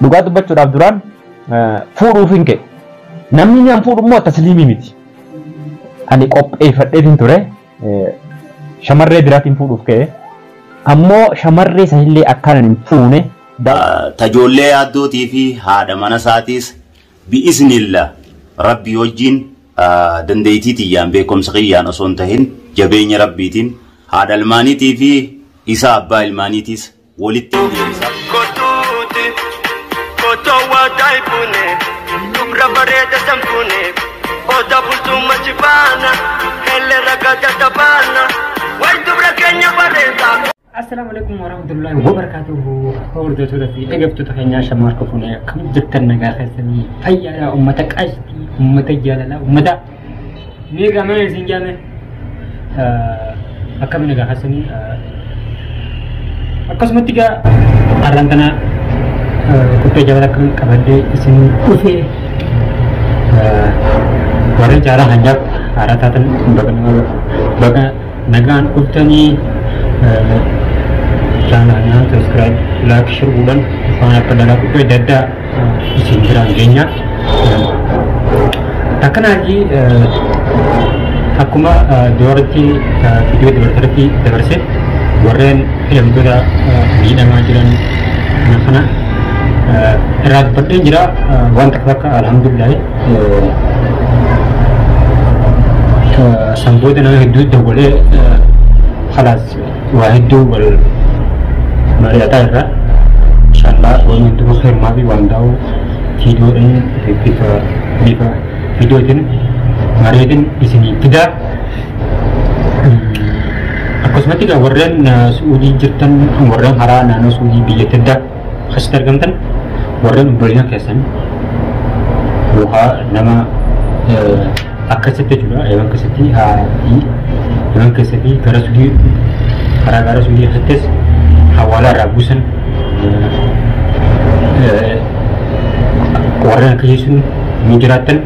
Dhugaa dubbachuudhaaf duraan fuudhuuf hin ka'e. Namni naan fuudhu immoo tasliimii miti. Ani qopheeffadheef hin ture. Shamarree biraatiin fuudhuuf ka'e. Ammoo shamarree sanillee akkaan hin fuune. Tajoollee yaaddootii fi haadha mana isaatiis bi'iznillah rabbii wajjin dandeettii tiyyaan beekumsa kiyyaan osoo hin tahin jabeenya rabbiitiin haadha ilmaaniitii fi isa abbaa ilmaaniitiis walitti deebisa. Kotuuti kotoo taipune dubra bareeda sanfune oda bultuma sifaana hele ragada tabaana way dubra keenya bareeda. Assalamu alaikum warahmatullahi wabarakatuhu. Hordoftoota fi dhaggeeffattoota keenyaa shamarra kufuun akkam jirtan nagaa keessanii fayyaadha. Uummata qashtii, uummata jaalalaa, uummata miidhamaa isin jaame akkam nagaa keessanii akkasumatti egaa har'aan tana qophii jabaa akkam qabadhee isin dhufee warreen jaalaa hanjaaf haaraa taatan baga nagaan dhuftanii channel subscribe like share godhan waan akka dalaa qophii adda addaa isin biraan geenya. Akkanaaji akkuma dubartii viidiyoo dubartii dabarse warreen hidhamtoota miidhamaa jiran kana irraa dubbadheen jira waan takka takka alhamdulillah sanboota nama hedduu dawwalee خلاص waa hedduu wal mari'ataa irra inshallah waan hedduu khirmaa fi waan ta'u viidiyoodhaan bifa bifa viidiyootiin mari'atiin isinii fidaa. Akkasumatti egaa warreen Suudii jirtan warreen haraa naannoo Suudii biyya adda akkasitti argamtan warreen obboleeyyan keessan yookaan nama akkasitti jechuudha yeroon keessatti yeroon keessatti gara Suudii karaa gara Suudii keessattis hawaalaa irraa buusan warreen akkasii sun ni jiraattan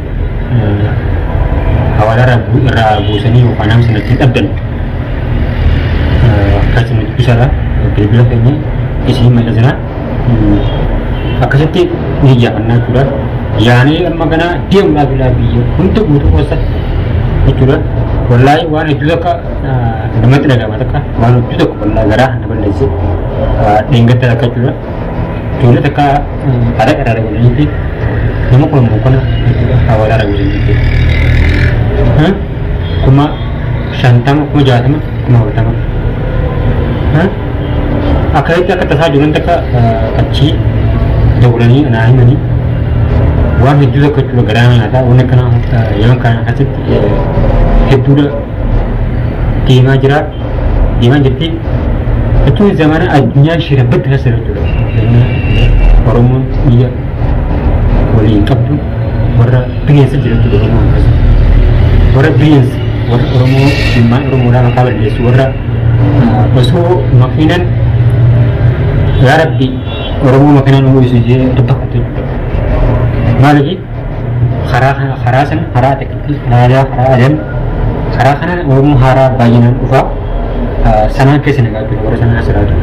hawaalaa irraa buusanii yookaan nama sanatti dhabdan akkasuma dubbisaadha bilbila keenya isin maxxansinaa akkasitti ni ijaafannaa jechuudha. Yaanee amma kana deemuudhaaf ilaa biyya hunda guutuu keessa jechuudha. Wallaahi waan hedduu takka namatti dhagahama takka waan hedduu tokko wallaahi garaa na balleesse dheengatta takka jechuudha. Ijoollee takka haadha qaraara godhanii fi nama kolommoo kana jechuudha hawaalaa irraa buusan jechuudha. 50,000 60,000 40,000 akkasitti akka tasaa jiran takka achii dawwalanii naa himanii waan hedduu tokko jechuudha garaa nyaataa waan akkana yeroo kana akkasitti hedduudha deemaa jira deemaa jirti jechuun zamana addunyaa shirabbatti keessa jechuudha. Oromoon biyya waliin qabdu warra bineensa jira jechuudha Oromoon keessa warra bineensa warra Oromoo ilmaan Oromoodhaa maqaa balleessu warra osoo makiinan yaa Rabbi Oromoo makiinaan uwwisu jee dubbatu jechuudha. Maaliif karaa sana karaa xixiqqii karaa karaa adan karaa kana Oromoo haaraa baay'inaan dhufaa sanaan keessa nagaa jechuudha warra sanaan asiraatu.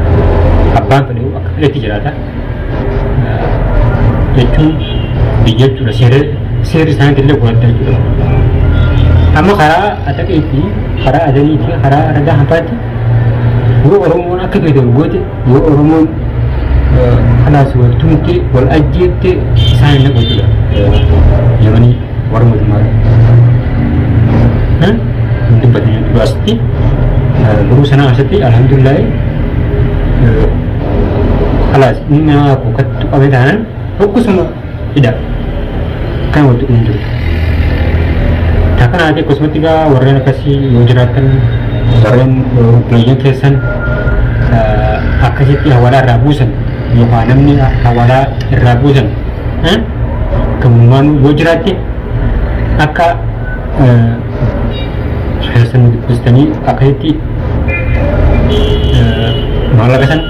Abbaan fedhe akka fedhetti jiraata jechuun biyya jechuudha seerri isaaniitti illee godhadha jechuudha. Amma karaa Ataqee fi karaa Adanii fi karaa Ragaa Hampaatti yoo Oromoon akka fedhe goote yoo Oromoon خلاص والتونتي والأجيت إسان نقول يمني ورمو دمار ها دبتني دراستي دروس أنا أستي الحمد لله خلاص إننا كنت أبدا حكم إذا كان ودي أنجل تكن هذه قسمتك ورينا كسي يوجراتن ورين بلين كيسن akkasitti hawaalaa irraa buusan yookaan namni hawaalaa irraa buusan gamummaan yoo jiraatte akka keessan dubbistanii akkasitti maallaqa san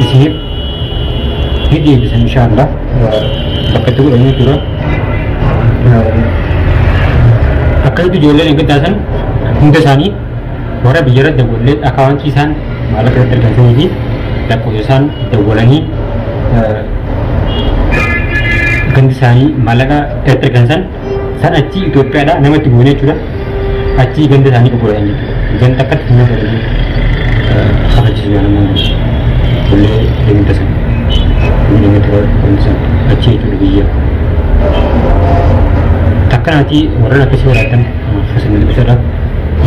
isiniif ni deebisan inshaallah bakka itti godhanii jechuudha. Akkasitti ijoolleen eeggataa san hunda isaanii warra biyyarra dawwallee akkaawwantii isaan maallaqa irratti argatanii fi lakkoofsa isaan dawwalanii Gandi isaanii maallaqa irratti argan san achi Itoophiyaadhaa namatti goone jechuudha. Achi ganda isaanii gurguran jechuudha. Ganda akkatti nama godhanii kafachiisu namoonni ijoollee deemta san. Deemta san achi jechuudha biyya. Takkanaati warreen akkasii walaatan fasinni ibsadha.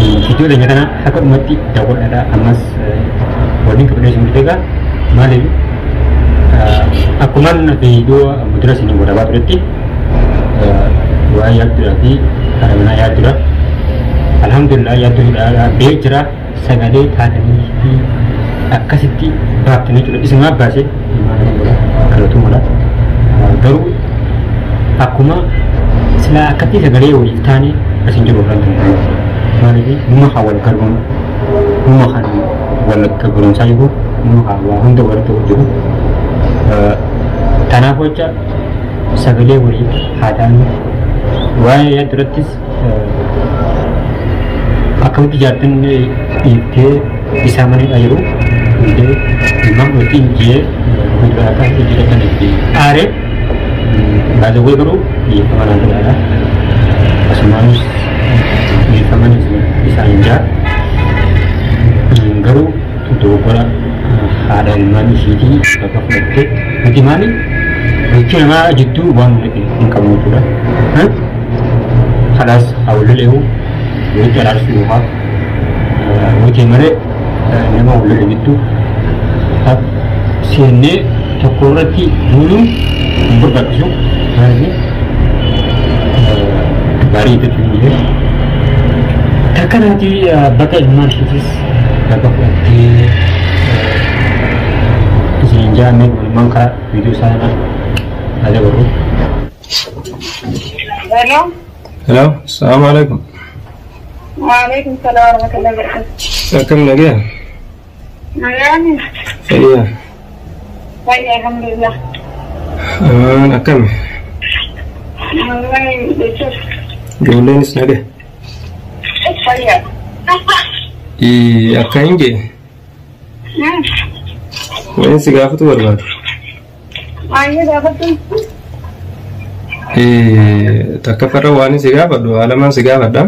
Viidiyoo keenya kana akka dhumatti daawwadhaadha. Ammas warreen qabdee isin egaa maaliif akkumaan viidiyoo mudura isin waraabaa turetti waa'ee yaadduudhaa fi haadha manaa yaadduudha. Alhamdulillah yaadduu hidhaa jira sagalee taatanii fi akkasitti baaftanii jechuudha. Isumaa baasee galatu mala. Garuu akkuma silaa akkatti sagalee waliif taane asin jiru irraan kan maaliif numa haa wal garbuun numa kan wal barumsaa jiru numa haa waa hunda wal ta'u jiru. Kanaaf jecha sagalee waliif haa taanu. Waa'ee yaaddurattis akkamitti jaartin dhiiftee isaa manidha jiru illee ilmaan wajjin jee fuuldura akka hojjetan itti aare baay'ee garuu dhiifama naan godhaadha. Asumaanus dhiifaman isaan jaa garuu dogoggora haadha ilmaan ishiitii bakka fudhattee nuti maali bultii namaa jidduu waan nuti hin qabnu jechuudha. Haadhaas haa wal lol'eewu walitti araarsuu yookaan nuti malee nama wal lole jidduu seennee tokko irratti duuluun hin barbaachisu. Maaliif gaarii jechuun illee takkanaati bakka ilmaan ishiitis bakka fudhattee isin jaamee ilmaan karaa viidiyoo isaa kana dabaru. Hello. Hello, assalamu alaikum. Waalaikum salam warahmatullahi wabarakatuh. Akkam nagaya? Nagayani. Fayyaa. Fayyaa alhamdulillah. Amaan akkam? Wallahi jechuun. Ijoolleenis nagaya? Fayyaa. Akka hin jee? Wani si gaafatu barbaadu? Maayii gaafatu? Takka farra waan si gaafadhu haalamaan si gaafadha.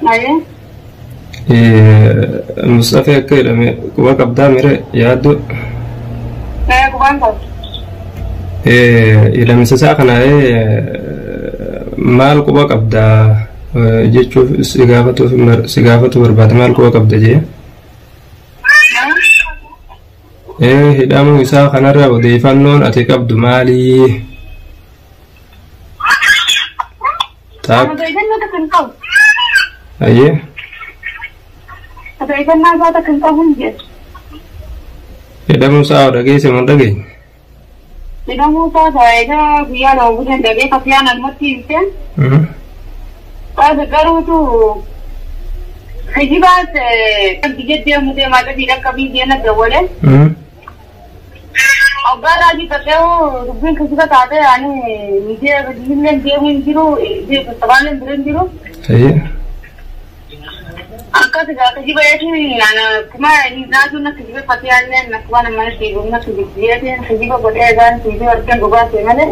Maayii. Mustafee akka jedhame quba qabdaa mire yaaddu. Qubaan qabu. Hidhamisa isaa kana maal quba qabdaa jechuuf si gaafatu barbaada maal quba qabda jee. Hidhamuu isaa kanarra odeeffannoon ati qabdu maali? Odeeffannoo takka hin qabu. Ayyee. Odeeffannaa isaa takka hin qabu hin jedhu. Hidhamuu isaa dhageesse moo hin dhageenye? Hidhamuu isaa egaa guyyaa lama buleen dhagee Fatiyaan almatti himte. Baasa garuutu kijibaas biyya deemu deemaa dhabii dhaqqabii deena dawwale. Abbaa raajii ta'ee dubbiin kijiba taate ani illee deemu hin jiru sabaaleen bira hin jiru. Akkas egaa kijiba jechuun akkuma naajuun akka kijiba Fatiyaan akkuma nama fiiguun akka kijibjeetiin kijiba godhee egaan fiigee warqeen dhugaa ta'e malee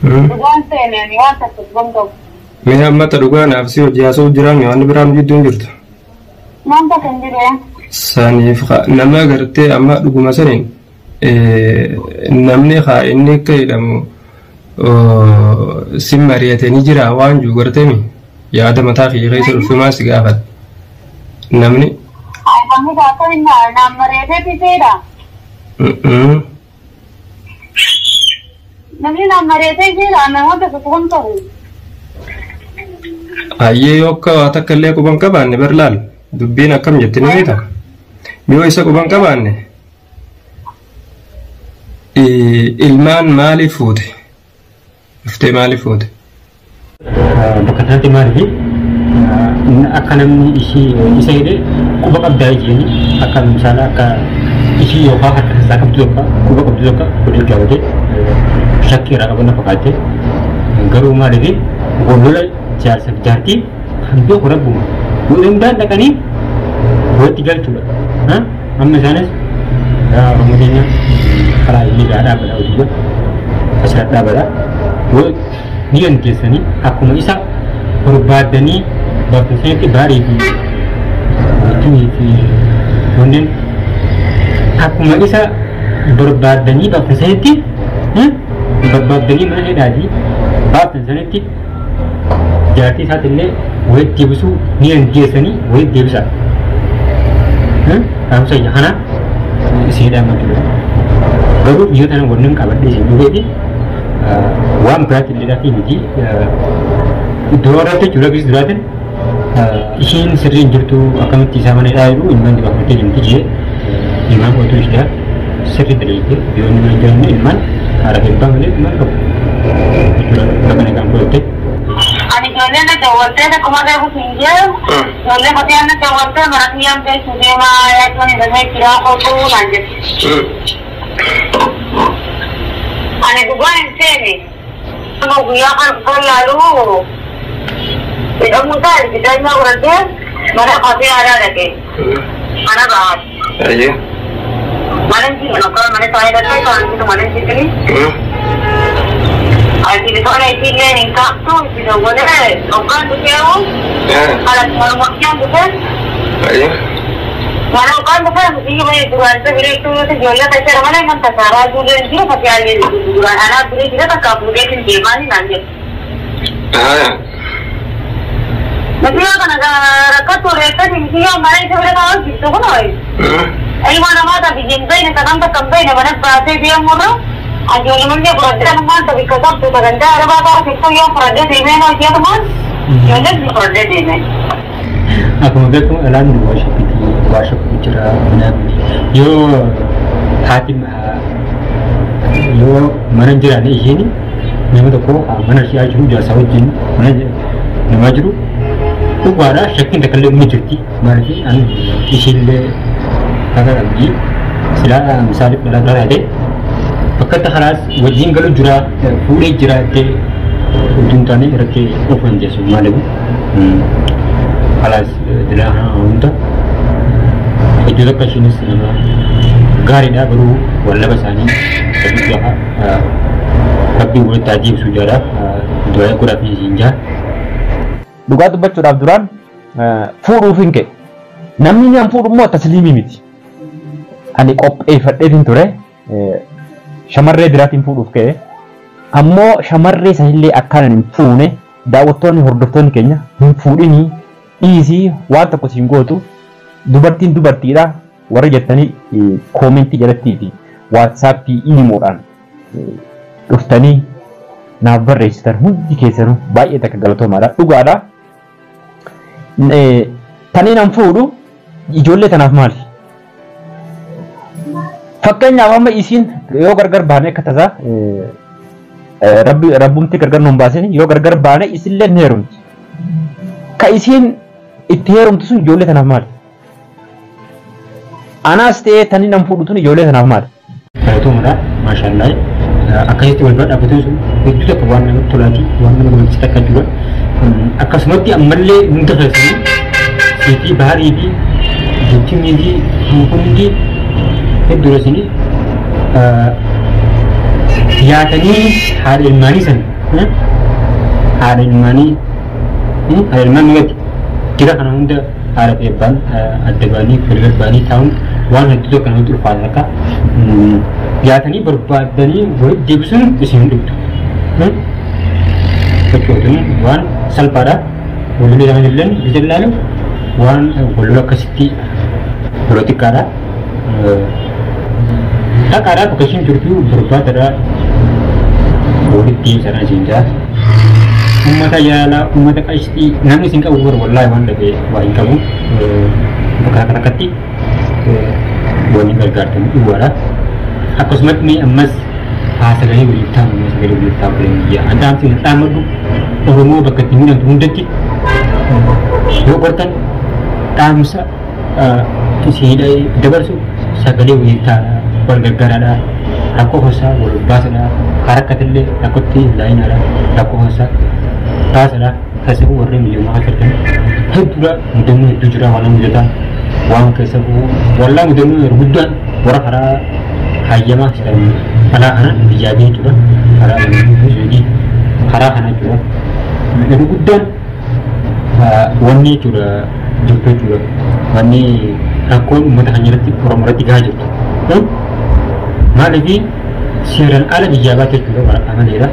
dhugaan seene ani waan takka dhugan qabu. Mee ammata dhugaa naaf si hojii haasa'u jiraan waan biraan jidduu hin jirtu. Waan takka hin jiru. Saniif nama gartee amma dhuguma saniin namni haa inni akka jedhamu si mari'atanii jira waan jiru garteemi yaada mataa kiyya keessa dhufumaa si gaafadha. Namni. Namni gaafa inni naan mari'atee fiseedha. Namni naan mari'atee jira namoota tokko hin ta'u. Ayyee yoo akka waa takka illee quban qabaanne bar laal dubbiin akkam jetti ni beekta. Yoo isa quban qabaanne ilmaan maaliif fuute? Dhuftee maaliif fuute? Bakka kanatti maaliif akka namni ishii isa hidhe quba qabdaa jeeni akka misaala akka ishii yookaan harka isaa qabdu tokko quba qabdu tokko godhee gaafate shakkii irraa qaban fakkaate garuu maaliif gollola jaarsaaf jaartii kan beeku rabbuma yoo danda'an dhaqanii walitti galchuudha. Amma isaanis yaa Oromoo keenya karaa inni gaa dhaabbata hojii asirra dhaabbata. Ni dandeessanii akkuma isa barbaaddanii baaftan baarii fi wajjinii fi wanneen akkuma isa barbaaddanii baaftan sanitti barbaaddanii mana hidhaatii baaftan sanitti jaartii isaatiillee walitti deebisuu ni dandeessanii walitti deebisaa. Dhaamsa kana isin hidhaa jechuudha. Garuu biyya tana wanneen qabadhee isin dhufeeti waan biraatti illee dhaafii miti. Dura irratti jechuudha gis duraatiin ishiin sirriin jirtu akkamitti isaa mana hidhaa jiru ilmaan dhibaafatee jirti jee ilmaan qotuu ishiidha sirri dalagee biyyoonni mana jiran ilmaan haadha fi abbaa malee ilmaan qabu jechuudha bakka nagaan godhatte. Ani ijoollee na dawwaltee akkuma reefu siin jee ijoollee qotiyyaan na dawwaltee mana kiyyaan beeku deemaa yaaduun hidhamee jira qotuu naan jette. Ani dhugaa hin seene. Amma guyyaa kana dhufan laaluu hidhamuu isaa argitaa godhatee mana qotee aadaa dhaqee mana bahaati. Mana hin jiru mana isaa hidhatee kan jiru mana hin jiru. Telefoona isiillee hin kaaftu itti dawwalee hoggaan dhufeewu haala dhufee mana hoggaan dhufee biyyi bahee duraan isa bireetuu yoo ta'e ijoollee keessa mana himan tasaaraa ijoollee hin jiru fakkii duraan anaa biree jira takka fuudhee hin deemaa naan jedhu. Mitiyyoo kana rakkattuu reekkati mitiyyoo mana isa bira kaa'u jirtu kun ho'i. Ilma namaa ta biyya hin beekne takkan takka hin beekne mana baasee deemurra ijoollee fudhadhee maal tabi kasabtu sagantaa arabaa ta'a sikkoo yoo fudhadhee deemee noo jedhumaan ijoollee fudhadhee deemee. Akkuma beekamu dhalaan waa shakkiti waa shakku jira mana yoo haati yoo mana hin jiraanne isheen nama tokko mana ishee jiru jaarsaa wajjin mana namaa jiru dhugaadha shakkiin takka illee ni jirti maaliif an ishiillee akka qabdi silaa misaaliif dhalaa biraa taate bakka itti haraas wajjin galu jira fuudhee jira jettee utuu hin taane irratti of hin jeessu maaliif halaas dilaa kana hunda hedduu takka ishiinis nama gaariidha garuu wallaba isaanii hedduu gaafa rabbiin walitti haa deebisu jedha du'aa godhaaf isiin jaa. Dhugaa dubbachuudhaaf duraan fuudhuuf hin ka'e. Namni ni an fuudhu immoo tasliimii miti. Ani qopheeffadheef hin ture. Shamarree biraatiin fuudhuuf ka'e. Ammoo shamarree sanillee akkaan hin fuune daawwattoonni hordoftoonni keenya hin fuudhinii dhiisii waan tokko siin gootu dubartiin dubartiidha warri jettanii koomentii jalattii fi waatsaappii iimoodhaan dhuftanii naaf barreessitan hundi keessanuu baay'ee takka galatoomaadha. Dhugaadha. Taniin an fuudhu ijoollee tanaaf maali? Fakkeenyaaf amma isiin yoo gargar baane akka tasaa rabbi rabbumti gargar nuun baasin yoo gargar baane isillee ni heerumti. Ka isiin itti heerumtu sun ijoollee tanaaf maali? Anaas ta'ee taniin an fuudhu tun ijoollee tanaaf maali? Galatoomaadha maashaallah akkasitti wal bira dhaabbatuun sun hedduu takka waan namatti tolaati waan nama gammachiisu takka jira akkasumatti ammallee hunda keessanii siitii baharii fi jibtimii fi hundi hedduu isinii yaatanii haadha ilmaanii san haadha ilmaanii haadha ilmaan irratti jira kana hunda haadha fi abbaan adda ba'anii gargar ba'anii taa'uun waan hedduu tokko namatti ulfaata akka yaatanii barbaaddanii walitti deebisuun isin hin dhibdu. Sochootuun waan salphaadha. Wallola isaanii illee bisa ilaalu waan wallola akkasitti yeroo xiqqaadha. Dhaqaadha bakka ishiin jirtu barbaadadha. Walitti deebisanii isin jaa. Uummata jaalala uummata qashtii namni isin qabu bara wallaahi waan dhabe waa hin qabu. Bakka kana akkatti wanni gargaartan dhugaadha. Akkasumatti mee ammas haa sagalee waliif taa'u mee sagalee waliif taa'u biyya addaamsi hin dhaammadhu Oromoo bakka itti miidhamtu hundatti yoo gortan dhaamsa isin dabarsu sagalee waliif taa'aadha wal gargaaraadha rakkoo hosaa wal baasadha harakkatillee rakkootti hin laayinaadha rakkoo hosaa baasadha keessafuu warreen miyyoomaa argatan hedduudha mudannoo hedduu jira waan mudataa waan keessafuu wallaa mudannoo yeroo guddaan warra karaa hayyama alaa kana biyyaa biyya jechuudha karaa suudii Karaa kana jechuudha. Inni guddaan wanni jechuudha jirtu jechuudha. Wanni rakkoon uummata kan irratti Oromoo irratti gahaa jirtu. Maaliif seeraan ala biyyaa baate jechuudha waraqaa maleedha.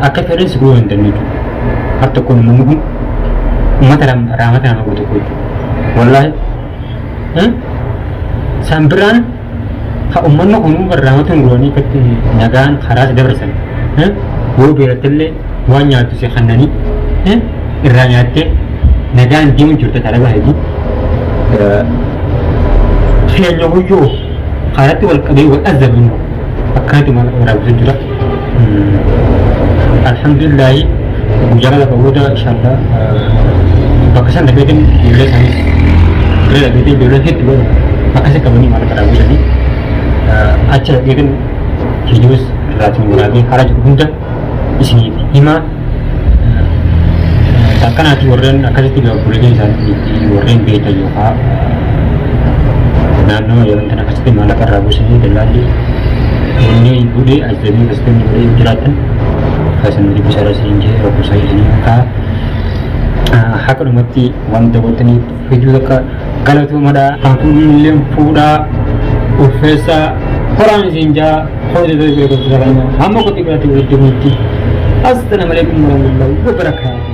Akka fedhan si godhuu hin dandeenye jechuudha. Har tokkoon uummanni kun uummata raamata nama godhu tokko jechuudha. Wallaahi san biraan ha uummanni kun barraamata hin godhanii akkatti nagaan karaa si dabarsan yoo beelattillee waan nyaattu si kannanii irraa nyaattee nagaan deemu jirta talaba hedduu. Keenya guyyoo karaatti wal qabee wal azabinu akkanatti maal waraabbisu jira. Alhamdulillahi guyyaa lafa booda inshallah bakka san dhaqeetiin ijoollee isaaniis bira dhaqeetiin ijoollee hedduu akkasi qabanii maal waraabisanii achi dhaqeetiin viidiyoos irraatiin waraabee karaa jiru hunda isiniif himaa. Akkanaati warreen akkasitti obboleeyyan isaanii warreen beektan yookaan naannoo yeroo tan akkasitti maallaqa irraa buusanii dallaalli inni godhee ajajanii akkasitti inni godhee jiraatan akkasiin dubbisaa isiniin jee rakkoo isaa isinii kaa haqa dhumatti waan daawwattaniif hedduu takka galatomadha. Hantuun fuudhaa ulfeessaa horaan isiin jaa hojjetee bira gosa hamma qotii biraatti walitti. Assalaamu alaikum warahmatullahi wabarakatuh.